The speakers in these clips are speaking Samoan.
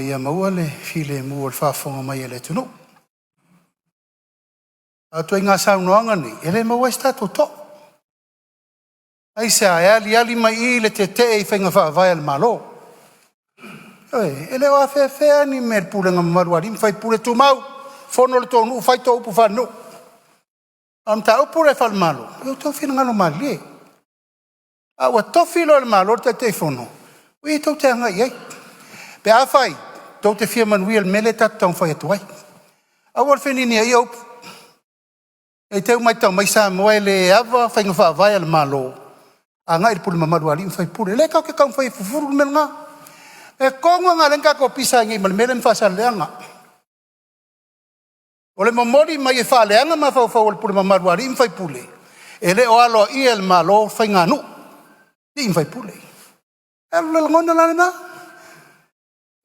ia maua le filemu o le faafofoga mai a le atunuu. A o ituaiga saunoaga nei, e le maua ai so tatou toa. Aisea? E aliali mai i i le tetee i faiga faavae a le Malo. Ioe, e le o afea ni mea i le pulega mamalu a alii ma faipule, tumau, fono le tou nuu fai tou upu faalenuu. A o le mataupu lea faale-Malo, ia outou finagalo malilie. A ua tofi loa e le Malo le Taitaifono, o i tou te agai i ai pe afai tou te fia manuia i le mea lea tatou te taumafai atu ai. Aua le feniniaia upu, ne i te i ua matau mai Samoa e le ava faiga faavae a le Malo agai i le pule mamalu a alii ma faipule. O lea tatou te taumafai e fufulu le mea lena. O le mea tonu lava lena o lea na tatou pisa ai nei ma le mea lea ma Faasaleleaga. O le momoli mai e faaleaga mafaufau o le pule mamalu a alii ma faipule, e le o aloaia e le Malo faiganuu a alii ma faipule. O le lagona la lena,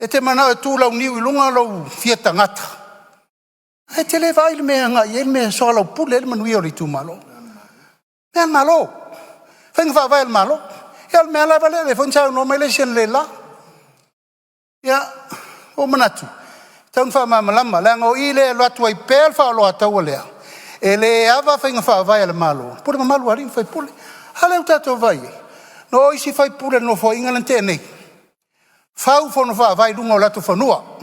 e te manao e tu launiu i luga lou fia tagata, ae e te le vaai i le mea e agai i ai le mea e soalaupule ai le manuia o le itumalo. Mea a le Malo, faiga faavae a le Malo. Ia o le mea lava lea, o lea foi na saunoa mai le isi analeila. Ia, ua ou manatu, e tatau ona faamalamalama, leaga o i lea e alu atu ai pea le faaoloataua lea, e le ava faiga faavae a le Malo i le pule mamalu a alii ma faipule. A lea ua tatou vaai i ai, na o isi faipule o le Nofoaiga lea na tea nei, fau fono faavae i luga o latou fanua. O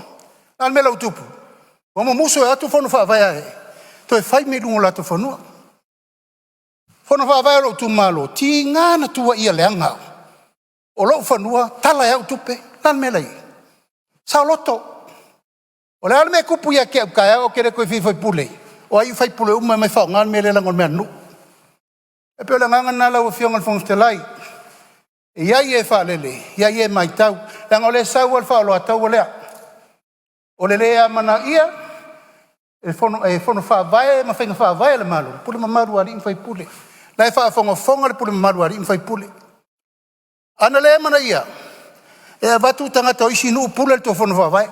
le a le mea la ua tupu? Ua mumusu e o atu fono faavae e toe fai mea i luga o latou fanua. Fono faavae a lou itumalo, tiga na tuuaia leaga o lou fanua tala e au tupe. O le a le mea la e i ai? Saoloto. O le a le mea e tupu ia te au taeao ou te le toe fia faipule, o ai faipule uma e omai e faaaoga le mea lea leaga o le mea a le nuu. E pei o le agaga lena lau Afioga i le Fofoga Fetalai, e i ai e faalele, e i ai e matau, leaga o lea e sau lava le faaoloataua lea, o le le amanaia e Fono Faavae ma faiga faavae a le Malo, pule mamalu a alii ma faipule. O la e faafogafoga le pule mamalu a alii ma faipule. A na le amanaia, e avatu tagata o isi nuu pule le tou fono faavae.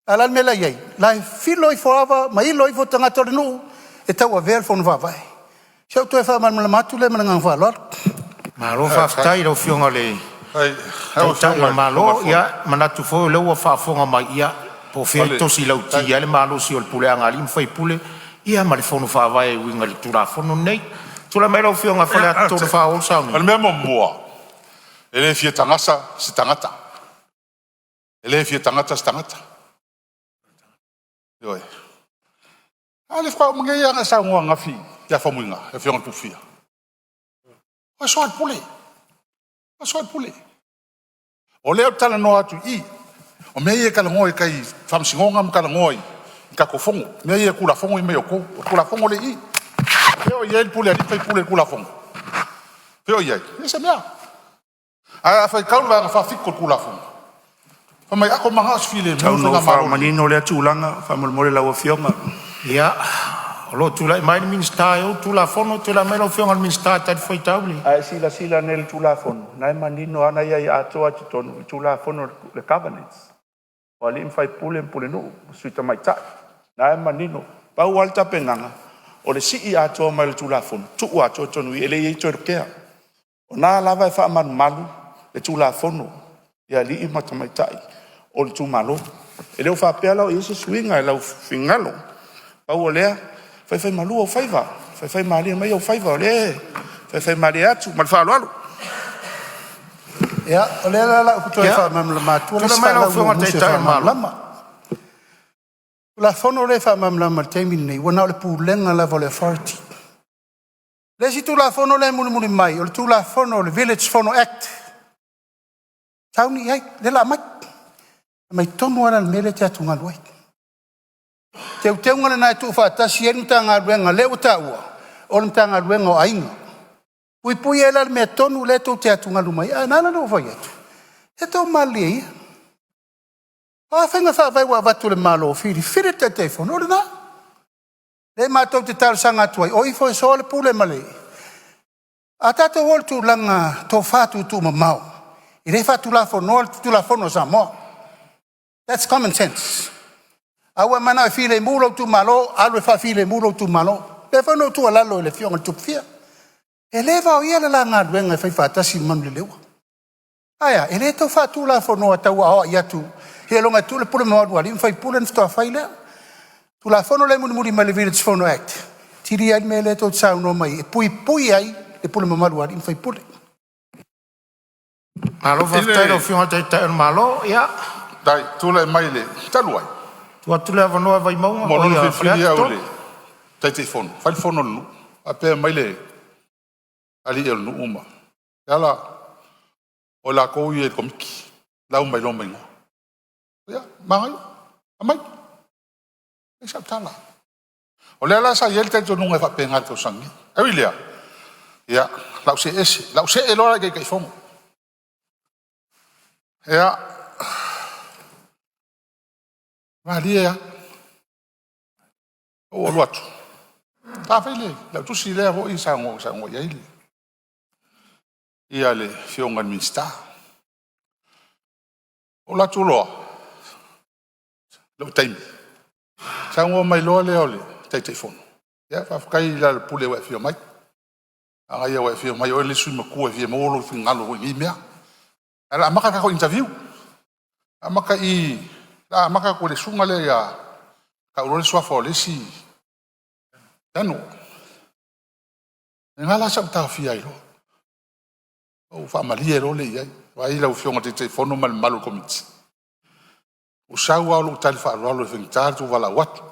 A o le a le mea la e i ai? O la e filo ifo lava ma ilo ifo tagata o le nuu e tauavea le fono faavae. O si au toe faamalamalama atu lea ma le agaga faaaloalo. Malo faafetai i lau Afioga i le Taitai o le Malo. Ia manatu foi o lea ua faafofoga mai, ia po o fea e tosi lauti ai le malosi o le puleaga a alii ma faipule ia ma le fono faavae e uiga i le Tulafono lenei. Tulai mai lau Afioga e faaauau le O saunoaga. le mea muamua, e le fia tagasa se tagata, e le fia tagata se tagata. Ioe. A lea faatoa uma nei lava ona e saunoa ananafi ia Faumuina, le afioga i le Tupufia. Ua soa le pule, ua soa le pule. O lea ou te talanoa atu i i, o mea ia e talanoa i tai i faamasinoga ma talanoa i tatou fono, mea ia o Tulafono ia e aumai e outou. O le Tulafono lea e i i. O fea o i ai le pule a alii ma faipule i le Tulafono? O fea o i ai? E leai se mea. Ae a faitau i le Vaega 47 o le Tulafono, fai mai a outou mananao e filemu Tau le ina ou faigamalo lenei. faamanino lea tulaga faamolemole lau Afioga. Ia, o lo o tulai mai le Minisita e ou le Tulafono. Tulai mai lau Afioga i le Minisita e talifuaitau i le A e silasila nei i le Tulafono, o lena e manino lava na i ai atoa i totonu i le Tulafono o le Governance o alii ma faipule ma pulenuu ma sui tamaitai. O lena e manino. Pau lava le tapenaga, o le sii atoa mai o le Tulafono tuu atoa i totonu i i, e leai toe lotea. O lena lava e faamalumalu le Tulafono i alii ma tamaitai o itumalo. E le o faapea la o i ai se suiga i lou finagalo. Pau o lea, faifaimalu ou faiva, faifaimalie mai ou faiva o lea e faifaimalie atu. Ma le faaaloalo. Ia, o lea la o le a ou toe Ia, faamalamalama atu le tulai isi mai lau Afioga faalaumua i le musu e Taitai o le Malo. faamalamalama. O le Tulafono lea e faamalamalama i le taimi lenei, ua na o le Pulega lava o le Authority. O le isi Tulafono lea e mulimuli mai, o le Tulafono o le Village Fono Act, sauni i ai lea o le a aumai. Aumai tonu lava la le mea lea e te atugalu ai. Teuteuga lena e tuufaatasi ai le Matagaluega lea ua taua o le Matagaluega o Aiga. Puipui ai la i le mea tonu lea tou te atugalu mai ai. Ae na ala ona ou fai atu, se tou malilie ia, o a faiga faavae ua avatu e le Malo e filifili le Taitaifono, o lena. O lea matou te talosaga atu ai, o ifo e soa le pule ma le… A tatou o i le tulaga tofa tuutuumamao, e le faatulafonoa le Tulafono a Samoa. That's common sense. A ua e manao e filemu lou itumalo, alu e faafilemu lou itumalo. O lea foi na ou tuualalo i le Afioga i le Tupufia, e le vaoia le la galuega e fai faatasi ma Manuleleua. Ae a? E le tau faatulafonoina tau aoai atu Seiloga e tuu le pule mamalu a alii ma faipule ona faatoa fai lea. Tulafono lea e mulimuli mai le Village Fono Act, e kilia ai le mea lea tou te saunoa mai ai e puipui ai le pulega mamalu a alii ma faipule. Malo I faafetai i lau le Afioga i le Taitai o le Malo. Ia, tulai mai le talu ai, tuu atu le avanoa i Vaimauga mo lona oia filifili Faleata au i 3. le Taitaifono, fai le fono a le nuu. Faapea mai le alii o le nuu ma Leala, o i latou ia i le komiti, lau mai loa ma igoa. Ia, manaia, aumai. Leai sau tala. O lea la sa i ai le talitonuga e faapena i le tausaga nei. Ae ui i lea, ia, o le a ou see ese, o le a ou see loa la i Taitaifono. Ia, malie lava, ou alu atu, ta fai lau tusi lea foi sa saunoa i ai le Afioga i le Minisita. Ou alu atu loa i lou taimi, saunoa mai loa lea o le Taitaifono, “Ia faafetai Lealailepule ua e afio mai. Manaia ua e afio mai o oe le isi sui usufono matua e fia maua lou finagalo foi i nei mea. Ae o le a amata le tatou interview, amata i o le a amata atu i le susuga lea ia tau loa le suafa o le isi Daniel.” O i ina la sa ou taofia ai loa, ou faamalie loa lea i ai, vaai lau Afioga i le Taitaifono ma le mamalu o le Komiti, ou sau lava o lou tali faaaloalo e faigata le tou valaau atu,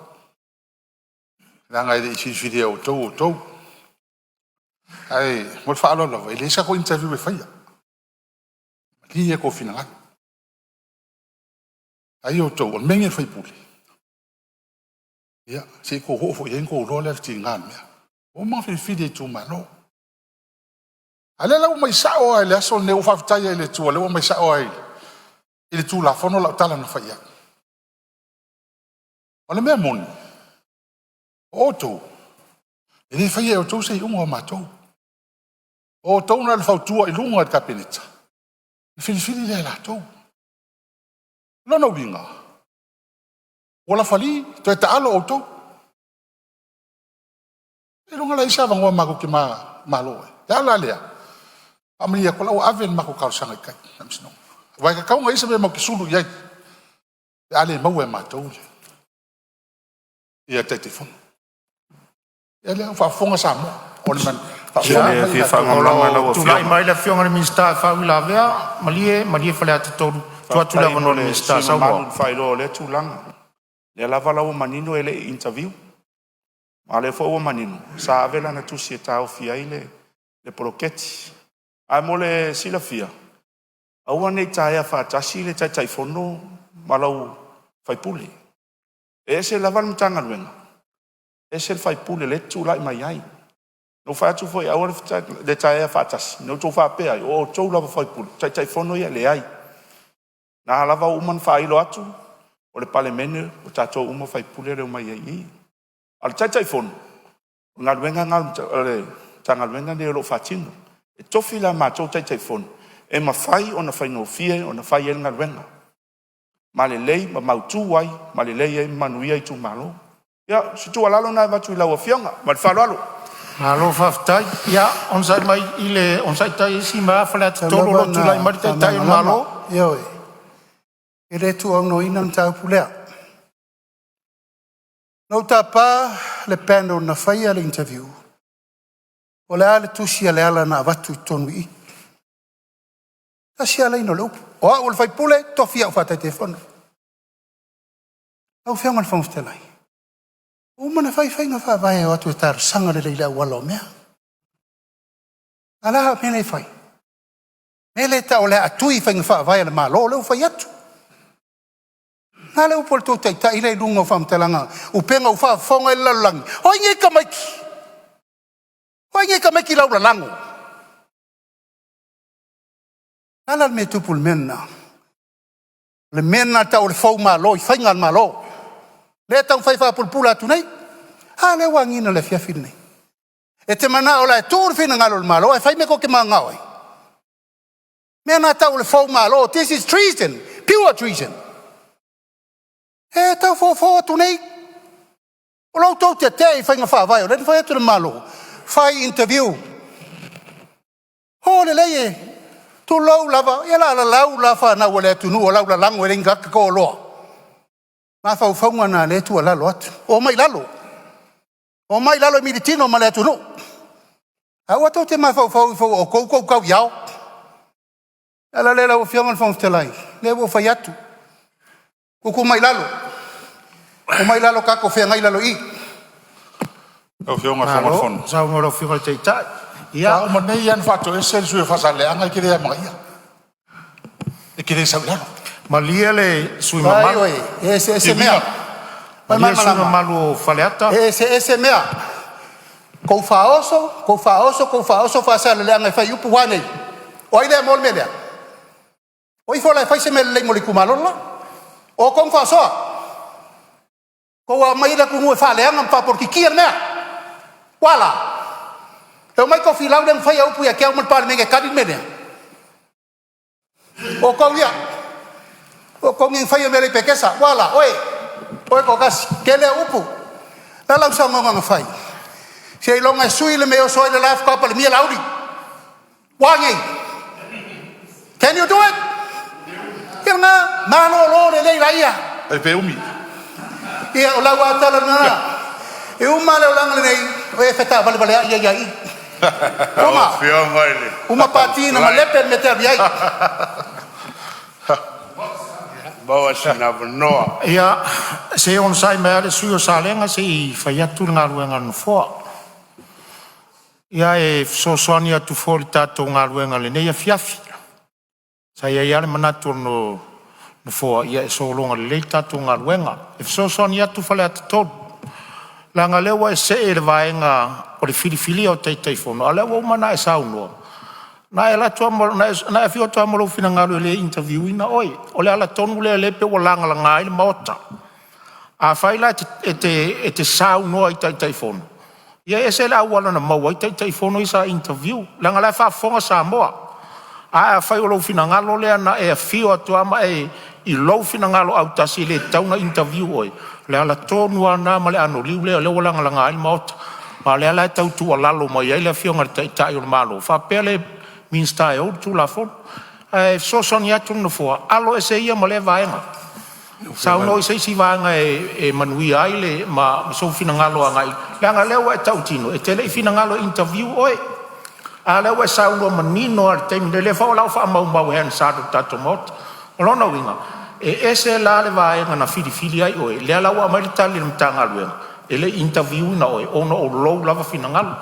leaga e le i filifilia e outou outou. Ae mo le faaaloalo lava, e leai se tatou interview e faia, malie outou finagalo. Ai outou o le mea lenei o le sui usufono, ia se i tou oo foi i ai ona outou iloa lea o le tiga o le mea. Ua uma ona filifili e itumalo. A o lea la ua aumai sao lava i le aso lenei, ua ou faafetai ai i le Atua o lea ua aumai sao lava i le Tulafono lau tala na fai i ai. O le mea moni, o outou, e le faia e outou se iuga o matou. O outou na o le fautua i luga i le Kapeneta, ona filifili lea e latou. O lona uiga, ua lafali, toe taalo outou. Seiloga lava e i ai se avanoa matou te manumalo ai. O le ala lea, faamalie atu o la ua ave le matou talosaga i tai i le faamasinoga. Aua e tatau ona i ai se mea matou te sulu i ai pe a le maua e matou le Taitaifono. Ia lea ua faafofoga Samoa, o le Ia, faafofoga e mai fia a latou. O faamalamalama lo lau o tulai Afioga. mai le Afioga i le Minisita e faauilavea. Malie, malie Faleata 3, tuu atu le Faafetai mo avanoa i le le Minisita. sui usufono mamalu Saunoa. i le faailoa o lea tulaga. O lea lava la ua manino e le i interview, a o lea foi ua manino sa ave lana tusi e taofi ai le poloketi. Ae mo le silafia, aua ne i taea faatasi le Taitaifono ma lau sui usufono. E ese lava le Matagaluega, ese le sui usufono o lea e te tulai mai ai. Na ou fai atu foi aua le taea faatasi, na outou faapea ai o outou lava o sui usufono, o Taitaifono ia e leai. O lena lava ua uma ona faailo atu, o le Palemene o tatou uma sui usufono lea e omai ai i i. A o le Taitaifono, o le galuega lena a le Matagaluega lenei o lo o faatino. E tofi la e matou Taitaifono e mafai ona faigofie ona fai ai le galuega ma lelei ma mautu ai ma lelei ai ma manuia itumalo. Ia, o se tuualalo lena e avatu i lau Afioga ma le faaaloalo. Malo faafetai. Ia onosai mai Faleata Tau 3 o lava lo o ina tulai mai le Taitai o le faamalamalama, Malo. ioe, e le tuuaunoaina le mataupu lea. Na ou tapa le panel na faia le interview, po o le a le tusi a Leala na avatu i totonu i i. Tasi lava laina o le upu, o au o le sui usufono e tofi au faa-Taitaifono. Lau Afioga i le Fofoga Fetalai, ua uma ona fai faiga faavae e o atu e talosaga lelei i le auala o mea. A o le a le mea lea e fai? Le mea lea e tau o le a atui faiga faavae a le Malo, lea ua fai atu. O le a le upu a le tou taitai la e i luga o faamatalaga upega ua faafofoga i ai le lalolagi? O ai nei tamaiti? O ai nei tamaiti laulalago? O le a la le mea e tupu i le mea lena? O le mea lena e tau o le foumalo i faiga a le Malo. Lea e taumafai e faapulapula atu nei. A lea ua agiga i le afiafi lenei. E te manao o le a tuu le finagalo o le Malo ae fai mea tou te mananao ai? O le mea lena e tau o le foumalo. This is treason, pure treason. E tau fofo atu nei, o lo outou tetee i faiga faavae o lea na fai atu e le Malo, fai interview, o lelei e Tulou lava, ia la lalau la fanau a le atunuu o lau lalago e leai ni oloa. Mafaufauga na o lea e tuualalo atu, omai i lalo, omai i lalo e militino ma le atunuu. Aua tou te mafaufau ifo ua outou tou tau i ao. O le ala lea lau Afioga i le Fofoga Fetalai, lea ua ou fai atu, tuutuu mai i lalo, omai i lalo tatou feagai i lalo i i. Lau Afioga i le Taitai. Sa uma nei lava ona faatoese le sui usufono o Faasaleleaga, e te le amanaia. E te le sau i lalo. Malie le sui usufono mamalu, E eseese mea. malie le sui usufono mamalu o Faleata. E eseese mea, tou faaoso, tou faaoso, tou faaoso Faasaleleaga e fai upu, ua a nei? O ai lea mo le mea lea? O ifo la e fai se mea lelei mo le itumalo le la. O outou na faaosoa, tou aumai le atunuu e faaleaga ma faapolokikia le mea. Ua a la? E omai Tofilau lea na faia upu ia te au ma le Palemene e tali le mea lea? O outou ia, o outou nei na faia mea i Petesa, ua a la? Oe, oe toatasi, tele au upu. O le a lau saunoaga na fai? Seiloga e sui le mea e oso ai le la faatoa palemia Laauli. Ua a nei? Can you do it? Ia lena, malolo lelei laia. E pe umi. Ia o lau lava tala lena. E uma le olaga lenei, o e fetalevaleai ai lava i i. Uma, uma pati na malepe le mea e te alu i ai. Ia, se i onosai mai lava le sui usufono mo Salega se i fai atu le galuega a le Nofoa. Ia, e fesoasoani atu foi i le tatou galuega i lenei afiafi. Sa i ai lava le manatu o le Nofoa e sologa lelei le tatou galuega. E fesoasoani atu Faleata 3, leaga o lea ua e see i le vaega o le filifilia o Taitaifono, a o lea ua uma ona e saunoa, na e afio atu lava ma lou finagalo e le interview ina oe. O le ala tonu lea o lea e pei ua lagalaga ai le Maota. Afai la e te saunoa i Taitaifono, ia e ese le auala na maua ai Taitaifono ia sa interview, leaga o la e faafofoga Samoa. Ae afai o lou finagalo lea na e afio atu lava ma e i lou finagalo autasi e le tatau ona interview oe, o le ala tonu lava lena ma le anoliu lea ua lagalaga ai le Maota. Ma o lea la e tau tuualalo mai ai le Afioga i le Taitai o le Malo faapea le Minisita e ou le Tulafono. Ae fesoasoani atu le Nofoa, alo ese ia ma lea vaega. Saunoa i se isi vaega e manuia ai le ma sou finagalo agai, leaga o lea ua e tautino e te le i finagalo e interview oe. A o lea ua e saunoa manino lava i le taimi nei, o lea foi o lo o faamaumau e le Hansard o le tatou Maota. O lona uiga, e ese la le vaega na filifili ai oe, lea la ua aumai le tali a le Matagaluega, e le i interview ina oe ona o lou lava finagalo.